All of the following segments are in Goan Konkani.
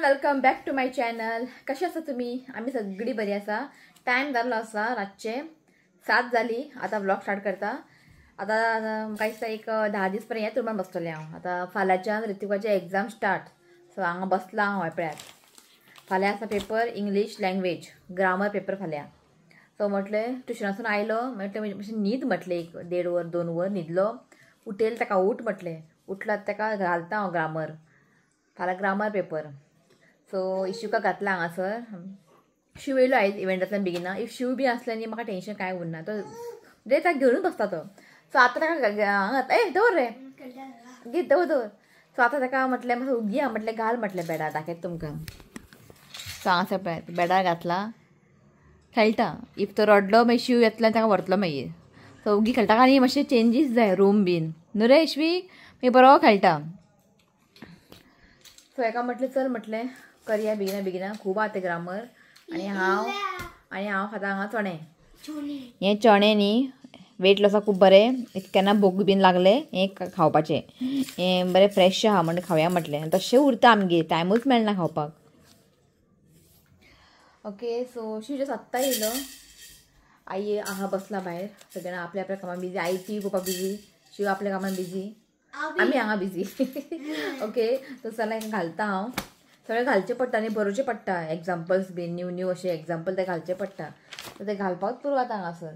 Welcome back to my channel. कशें आसा तुमी? आमी सगळी बरी आसा. टायम जाल्लो आसा रातचे 7 जाली. आतां व्लॉग स्टार्ट करता. आतां म्हाका दिसता एक 10 दीस पर्यंत ह्याच रुमान बसतलें हांव. आतां फाल्यांच्यान ऋतिकाचे एग्जाम स्टार्ट. सो हांगा बसलां हांव पळयात. फाल्यां आसा paper English language grammar paper फाल्यां. सो म्हटलें ट्युशनासून आयलो म्हटलें मातशें न्हीद म्हटलें एक 1.5 वर 2 वर न्हिदलो. उठेल ताका उठ म्हटलें. उठला ताका घालता हांव ग्रामर. फाल्यां ग्रामर पेपर. सो इशुका घातला हांगासर. शिव येयलो आयज इव्हेंटांतल्यान बेगिना. If Shiv बी आसलें न्ही म्हाका टेंशन कांय उरना. तो म्हणजे ताका घेवनूच बसता तो. सो आतां ताका हांगा ए दवर रे घे दवर दवर. सो आतां ताका म्हटलें मातसो उगी आहा म्हटलें घाल म्हटलें बेडार दाखयता तुमकां. सो हांगासर पळय बेडार घातला खेळटा. If तो रडलो मागीर शिव येतलो आनी ताका व्हरतलो मागीर. सो उगी खेळटा आनी मातशें चेंजीस जाय रूम बीन न्हू रे इश्वीक मागीर बरो खेळटा. सो हेका म्हटलें चल म्हटलें करया बेगिना बेगिना खूब आहा तें ग्रामर. आनी हांव खाता हांगा चणे. हे चणे न्ही वेट लॉसाक खूब बरें. केन्ना भूक बीन लागले हें खावपाचें. हें बरें फ्रेश आहा म्हणून खावया म्हटलें. तशें उरता आमगेर टायमूच मेळना खावपाक. ओके सो शिव जस्ट आत्तां येयलो. आई आहा बसला भायर. सगळ्यांना आपल्या आपल्या कामां बिजी. आई टी व्ही पळोवपाक बिजी, शिव आपल्या कामान बिजी, आमी हांगा बिजी. ओके सो चला घालता हांव. सगळें घालचें पडटा न्ही, बरोवचें पडटा. एग्जाम्पल्स बीन न्यू न्यू अशें एग्जाम्पल ते घालचें पडटा. सो ते घालपाक पुरो आतां हांगासर.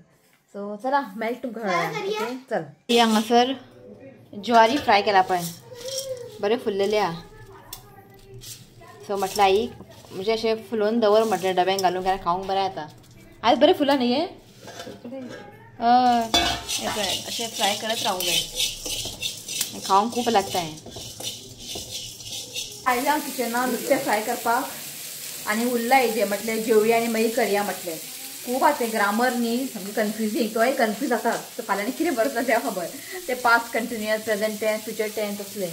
सो चला मेळटा तुमकां थोड्या. ओके चल. ही हांगासर ज्वारी फ्राय केला पळय, बरें फुल्लेले आहा. सो म्हटलें आई म्हणजे अशें फुलोवन दवर म्हटलें डब्यान घालून केन्ना खावंक बरें जाता. आयज बरें फुलां न्ही हें. हय पळय अशें फ्राय करत रावूंक जाय, खावंक खूब लागता हें. आयलें हांव किचनान नुस्तें फ्राय करपाक आनी उरलां हेजें म्हटलें जेवया आनी मागीर करया म्हटलें. खूब आहा तें ग्रामर न्ही सामकें कन्फ्युजींग. तोय कन्फ्यूज जाता. सो फाल्यां कितें बरयता तें खबर. तें past continuous present tense future tense तसलें.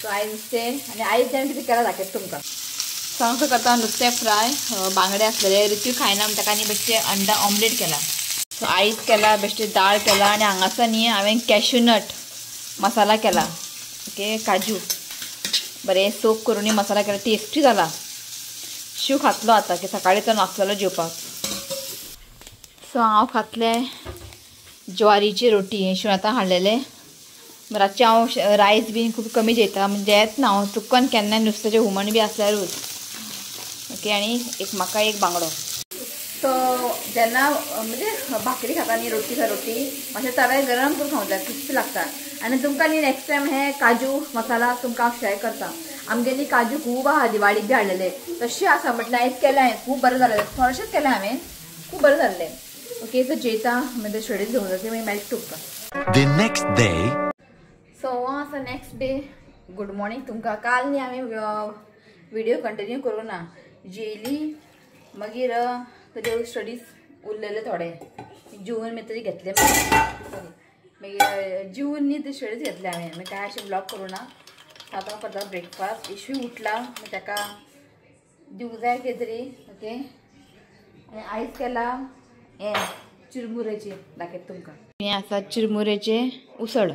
सो आयज नुस्तें आनी आयज हांवें कितें केलां दाखयता तुमकां. सो करता नुस्तें फ्राय. बांगडे आसलेले ऋतू खायना म्हणटा ताका आनी बेश्टें अंडा ऑमलेट केला. सो आयज केला बेश्टें दाळ केला आनी हांगासर न्ही हांवें कॅश्यूनट मसाला केला. ओके काजू बरें सोक करून मसाला केला. टेस्टी जाला. शिव खातलो आतां की सकाळी तो नासलेलो जेवपाक. सो हांव खातलें ज्वारीची रोटी. हें शिव आतां हाडलेलें. रातचें हांव रायस बीन खूब कमी जेयता, म्हणजे येत ना हांव चुकन केन्नाय नुस्त्याचें हुमण बी आसल्यारूच. ओके आनी एक म्हाका एक बांगडो. सो जेन्ना म्हणजे भाकरी खाता न्ही रोटी खा रोटी मातशें तव्यार गरम करून खावंक जाय, क्रिस्पी लागता. आनी तुमकां न्ही नेक्स्ट टायम हे काजू मसाला तुमकां हांव शेअर करता. आमगेली काजू खूब आहा, दिवाळीक बी हाडलेले तशें आसा. म्हटल्यार आयज केलें हांवें खूब बरें जालें. थोडेशेंच केलें हांवें, खूब बरें जाल्लें. ओके सो जेयता मागीर स्टडीज घेवंक जाता मागीर मेळटा तुमकां the next day. सो आसा नेक्स्ट डे. गुड मॉर्निंग तुमकां. काल न्ही हांवें व्हिडियो कंटिन्यू करूं ना. जेयली मागीर ताजे स्टडीज उरलेले थोडे जेवन मागीर तरी घेतले. मागीर जेवन न्ही ते स्टडीज घेतले हांवें. मागीर काय अशें ब्लॉग करूं ना. आतां करता ब्रेकफास्ट. इशू उठला मागीर ताका दिवंक जाय कितें तरी. ओके आनी आयज केला हें चिरमुरेचें दाखयता तुमकां. हें आसा चिरमुरेचें उसळ.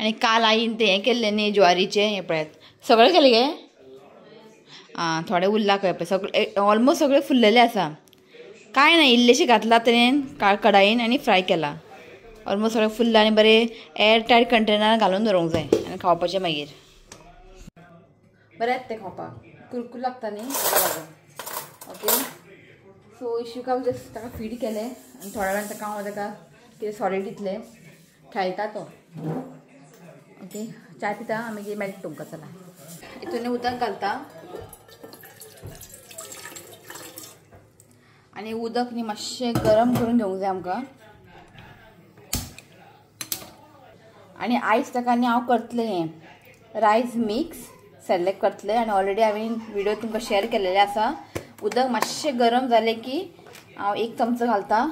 आनी काल आईन तें हें केल्लें न्ही ज्वारीचें. हें पळयात सगळें केलें गे. आं थोडें उरलां खंय पळय. सगळें ऑलमोस्ट सगळें फुल्लेलें आसा. कांय ना इल्लेशें घातलां तेणें कडायेन आनी फ्राय केला. ऑलमोस्ट सगळें फुल्लां आनी बरें एअर टायट कंटेनरान घालून दवरूंक जाय आनी खावपाचें मागीर बरें येता तें खावपाक. कुरकुर लागता न्ही ताका लागून. ओके सो इशुकाक जस्ट ताका फीड केलें आनी थोड्या वेळान ताका हांव ताका कितें सॉलिड दितलें. खेळटा तो. ओके च्या पिता मागीर मेळटा तुमकां. चला हितून उदक घालता आनी उदक न्ही मातशें गरम करून घेवंक जाय आमकां. आनी आयज ताका न्ही हांव करतलें हें रायस मिक्स सेलेक्ट करतलें. आनी ऑलरेडी हांवें व्हिडियो तुमकां शेअर केलेले आसा. उदक मातशें गरम जालें की हांव एक चमचो घालता.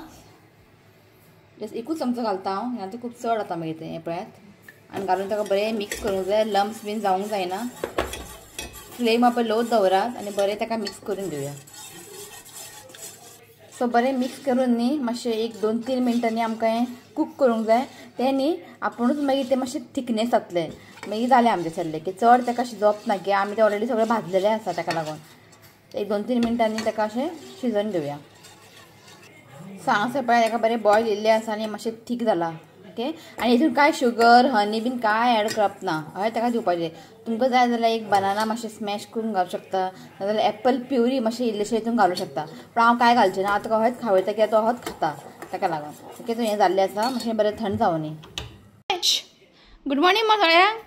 जस्ट एकूच चमचो घालता हांव, नाजाल्यार खूब चड जाता मागीर तें. हें पळयात. आनी घालून ताका बरें मिक्स करूंक जाय. लम्स बीन जावंक जायना. फ्लेम आप लो दवरात आनी बरें ताका मिक्स करून घेवया. सो बरें मिक्स करून न्ही मातशें 1 2 3 मिनटांनी आमकां हें कूक करूंक जाय. तें न्ही आपुणूच मागीर तें मातशें थिकनेस जातलें. मागीर जालें आमचें सेरेलेक की चड ताका शिजोवप ना की आमी तें ऑलरेडी सगळें भाजलेलें आसा ताका लागून 1 2 3 मिनटांनी ताका अशें शिजोवन घेवया. सो हांगासर पळय ताका बरें बॉयल येयल्लें आसा आनी मातशें थीक जालां. ओके आनी हितून कांय शुगर हनी बीन कांय एड करप ना. हय ताका दिवपाचें. तुमकां जाय जाल्यार एक बनाना मातशें स्मॅश करून घालूंक शकता, नाजाल्यार एप्पल प्युरी मातशें इल्लेशें हितून घालूंक शकता. पूण हांव कांय घालचें ना, आतां तुका हयच खावयता कित्याक तो हच खाता ताका लागून. ओके सो हें जाल्लें आसा मातशें बरें थंड जावनी. गुड मॉर्निंग मा सगळ्यांक.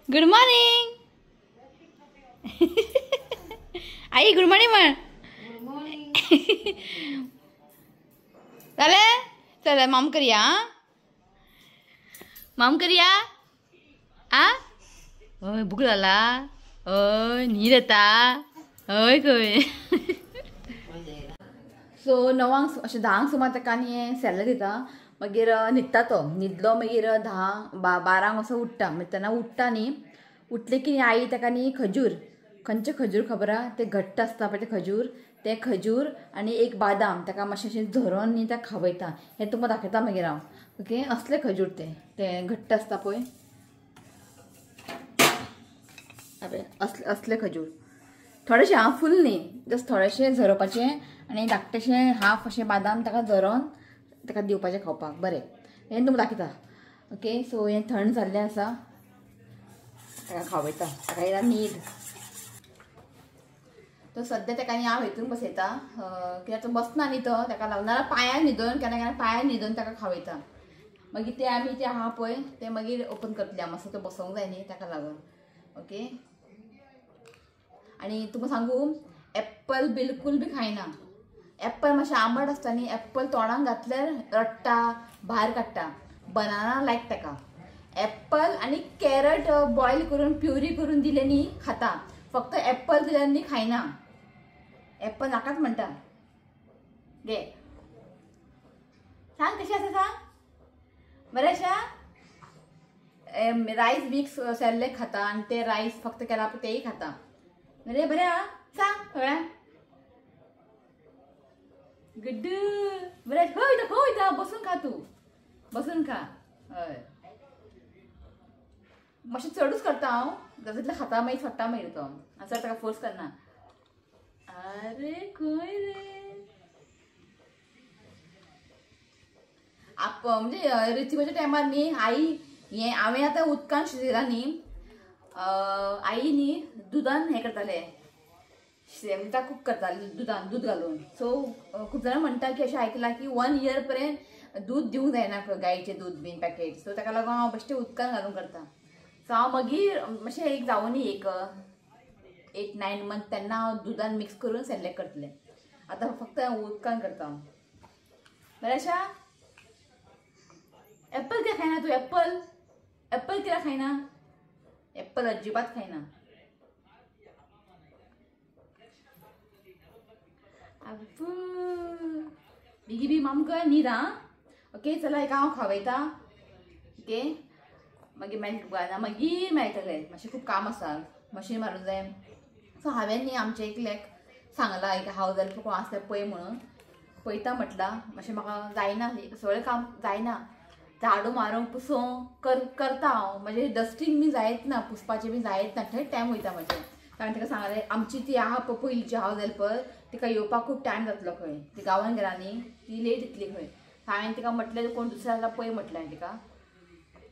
Good morning I. Good morning म्हण. जालें चल माम करया. माम करया. आ हय भूक लागला. हय न्हीद येता. हय खंय. सो 9 अशें 10 सुमार ताका आनी हें सेरेलेक दिता. मागीर न्हिदता तो. न्हिदलो मागीर 10 12 असो उठ्ठा. मागीर तेन्ना उठ्ठा न्ही, उठले की आई ताका न्ही खजूर, खंयचे खजूर खबर आहा ते घट्ट आसता पळय ते खजूर, ते खजूर आनी एक बादाम ताका मातशें अशें झरोवन न्ही ताका खावयता. हें तुमकां दाखयता मागीर हांव. ओके असले खजूर ते ते घट्ट आसता पळय असले असले खजूर थोडेशें हांव फूल न्ही, जस्ट थोडेशें झरोवपाचें आनी धाकटेशें हाफ अशें बादाम ताका झरोवन ताका दिवपाचें खावपाक. बरें हें तुमकां दाखयता. ओके सो हें थंड जाल्लें आसा ताका खावयता. ताका येता न्हीद. तो सद्या ताका न्ही हांव हितून बसयता कित्याक तो बसना न्ही तो, ताका लागून नाजाल्यार पांयार न्हिदोवन केन्ना केन्ना पांयार न्हिदोवन ताका खावयता. मागीर ते आमी ते आहा पळय ते मागीर ओपन करतले. मातसो तो बसोंक जाय न्ही ताका लागून. ओके आनी तुमकां सांगू एप्पल बिलकूल बी खायना. एप्पल मातशें आंबट आसता न्ही, एप्पल तोंडाक घातल्यार रडटा, भायर काडटा. बनाना लायक ताका. एप्पल आनी कॅरट बॉयल करून प्युरी करून दिले न्ही खाता. फक्त एप्पल दिल्यार न्ही खायना. एप्पल नाकाच म्हणटा. गे सांग कशें आसा सांग. बरें आसा. रायस मिक्स सेरेलेक खाता आनी ते रायस फक्त केला पळय तेय खाता. बरें बरें आं सांग सगळ्यांक. गुड्डू बरें. खंय वयता खंय वयता? बसून खा तूं, बसून खा. हय मातशें चडूच करता हांव, जाता खाता मागीर सोडटा मागीर तो. चड ताका फोर्स करना. अरे खंय रे आप म्हणजे रितीच्या टायमार न्ही आई हें हांवें आतां उदकान शिजयलां न्ही, आई न्ही दुदान हें करताले, ताका कूक करताले दुदान, दूद घालून. सो खूब जाणां म्हणटा की अशें आयकलां की 1 इयर पर्यंत दूद दिवंक जायना गायचें दूद बीन पॅकेट. सो ताका लागून हांव बेश्टें उदकान घालून करता. सो हांव मागीर मातशें एक जावं न्ही एक 8 9 मंथ तेन्ना हांव दुदान मिक्स करून सेरेलेक करतलें. आतां फक्त उदकान करता हांव. बरें आसा. एप्पल कित्याक खायना तूं? एप्पल एप्पल कित्याक खायना? एप्पल अजिबात खायना. आब्बू बेगी बेगी मामका न्हीद आं. ओके चला हेका हांव खावयता. ओके मागीर मेळटा मागीर मेळटलें. मातशें खूब काम आसा, मशीन मारूंक जाय. सो हांवें न्ही आमच्या एकल्याक सांगलां एक हावज हेल्पर कोण आसल्यार पळय म्हणून. पळयता म्हटलां. मातशें म्हाका जायना सगळें काम जायना. झाडू मारूंक पुसूंक करता हांव, म्हजें डस्टींग बी जायत ना, पुसपाचें बी जायत ना, थंय टायम वयता म्हजें. हांवें ताका सांगलें आमची ती आहा पळय पयलींची हावज हेल्पर तिका येवपाक खूब टायम जातलो खंय, ती गांवान गेला न्ही, ती लेट येतली खंय. हांवें तिका म्हटलें कोण दुसरें आसल्यार पळय म्हटलें हांवें तिका.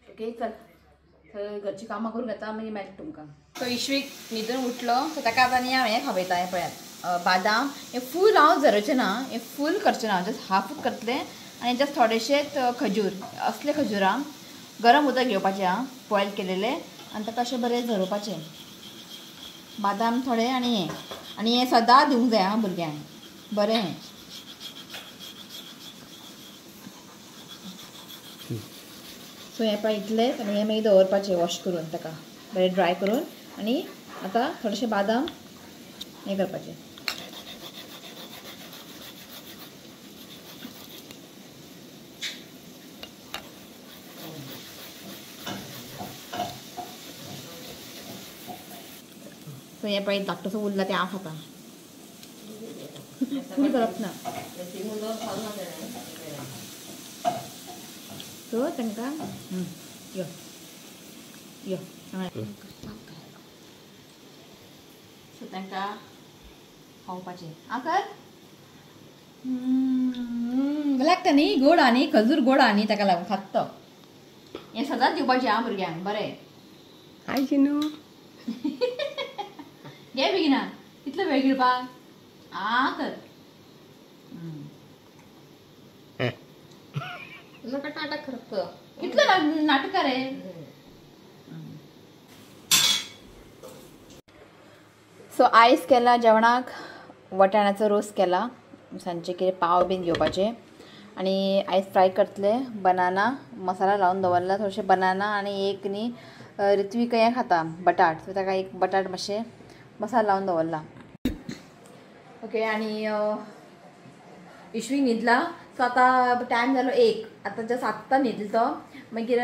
ओके चल घरची कामां करून घेता मागीर मेळटा तुमकां. सो इश्वीक न्हिदून उठलो. सो ताका आतां न्ही हांव हें खावयता. हें पळयात बादाम हें फूल हांव झरोचें ना, हें फूल करचें ना, जस्ट हाफूच करतलें. आनी जस्ट थोडेशेच खजूर, असले खजुरां गरम उदक घेवपाचें आं, बॉयल केलेलें, आनी ताका अशें बरें झरोवपाचें. बादाम थोडे आनी हें, आनी हें सदां दिवंक जाय आं भुरग्यांक, बरें हें. सो हें पळय इतलेंच. आनी हें मागीर दवरपाचें वॉश करून ताका बरें ड्राय करून. आनी आतां थोडेशे बादाम हें करपाचें. सो हें पळय धाकटोसो उरला तें हांव खाता. फूल करप ना. सो तांकां यो यो सो तांकां खावपाचें आं कर लागता न्ही गोड आनी खजूर गोड आनी ताका लागून खात तो. हें सदांच दिवपाचें आं भुरग्यांक बरें. हाय जिनू घे बेगिना कितलो वेळ गिळपाक आं कर. नाटक करता कितलो नाटक रे. सो आयज केला जेवणाक वटाण्याचो रोस केला. सांजचे कितें पाव बीन घेवपाचे आनी आयज फ्राय करतले बनाना मसाला लावन दवरला थोडेशे बनाना आनी एक न्ही ऋत्विक हें खाता बटाट सो ताका एक बटाट मातशें मसाला लावन दवरला. ओके आनी इश्वी न्हिदला. सो आतां टायम जालो 1. आतां जस्ट आत्तां न्हिदलो तो. मागीर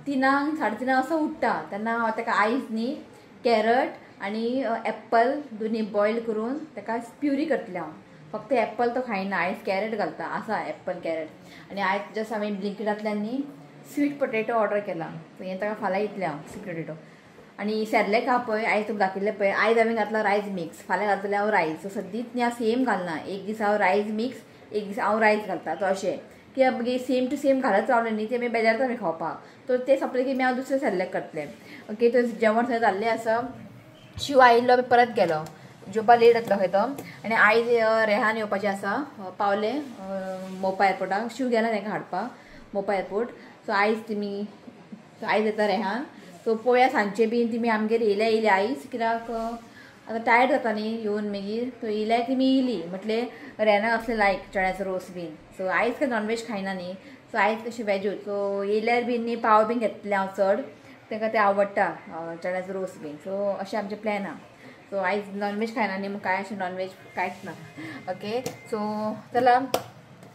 3 साडे 3 असो उठ्ठा तेन्ना हांव ताका आयज न्ही कॅरट आनी एप्पल दोनी बॉयल करून ताका प्युरी करतलें हांव. फक्त एप्पल तो खायना आयज कॅरट घालता आसा एप्पल कॅरट. आनी आयज जस्ट हांवें ब्लिंकिटांतल्यान न्ही स्वीट पोटेटो ऑर्डर केला. सो हें ताका फाल्यां दितलें हांव स्वीट पोटेटो. आनी सेरेलेक आहा पळय आयज तुमकां दाखयल्लें पळय आयज हांवें घातला रायस मिक्स फाल्यां घातलें हांव रायस. सो सद्दीच न्ही हांव सेम घालना एक दीस हांव रायस मिक्स एक दीस हांव रायस घालता. तो अशें की मागीर सेम टू सेम घालत रावलें न्ही तें मागीर बेजारता आमी खावपाक. तो तें सोंपलें की मागीर हांव दुसरें सेरेलेक करतलें. ओके तो जेवण सगळें जाल्लें आसा. शिव आयिल्लो मागीर परत गेलो जेवपा लेट जातलो खंय तो. आनी आयज रेहान येवपाचें आसा पावलें मोपा एअरपोर्टाक. शिव गेला तांकां हाडपाक मोपा एअरपोर्ट. सो आयज तुमी आयज येता रेहान. सो पळोवया सांजचे बीन तुमी आमगेर येयल्या येयल्या आयज कित्याक आतां टायर्ड जाता न्ही येवन मागीर. सो येयल्या तुमी येयली म्हटलें रेहानाक असलें लायक चण्याचो रोस बीन. सो आयज काय नॉनवेज खायना न्ही सो आयज कशें वेजूच. सो येयल्यार बीन न्ही पाव बीन घेतलें हांव चड तांकां तें आवडटा चण्याचो रोस बीन. सो अशें आमचें प्लॅन आहा. सो आयज नॉनवेज खायना न्ही मग काय अशें नॉनवेज कांयच ना. ओके सो चला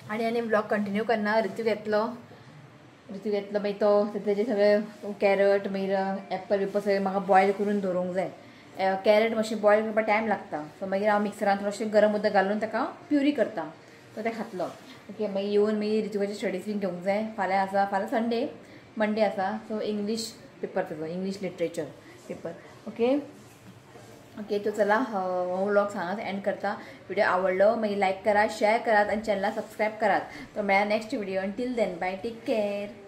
आनी आनी व्लॉग कंटिन्यू करना. ऋतू घेतलो ऋतू घेतलो मागीर तो तेजे सगळे कॅरट मागीर एप्पल बिप्पल सगळें म्हाका बॉयल करून दवरूंक जाय. कॅरट मातशें बॉयल करपाक टायम लागता. सो मागीर हांव मिक्सरान थोडेशें गरम उदक घालून ताका प्युरी करता तो तें खातलो. ओके मागीर येवन मागीर ऋतुकाचे स्टडीज बीन घेवंक जाय. फाल्यां आसा फाल्यां संडे मंडे आसा. सो इंग्लीश पेपर ताजो English literature paper. Okay okay तो चला हो व्लॉग हांगाच एंड करता. व्हिडिओ आवडलो मागीर लायक करा शेअर करात आनी चॅनला सबस्क्रायब करात. तो मेळ्ळा next video. Till then bye take care.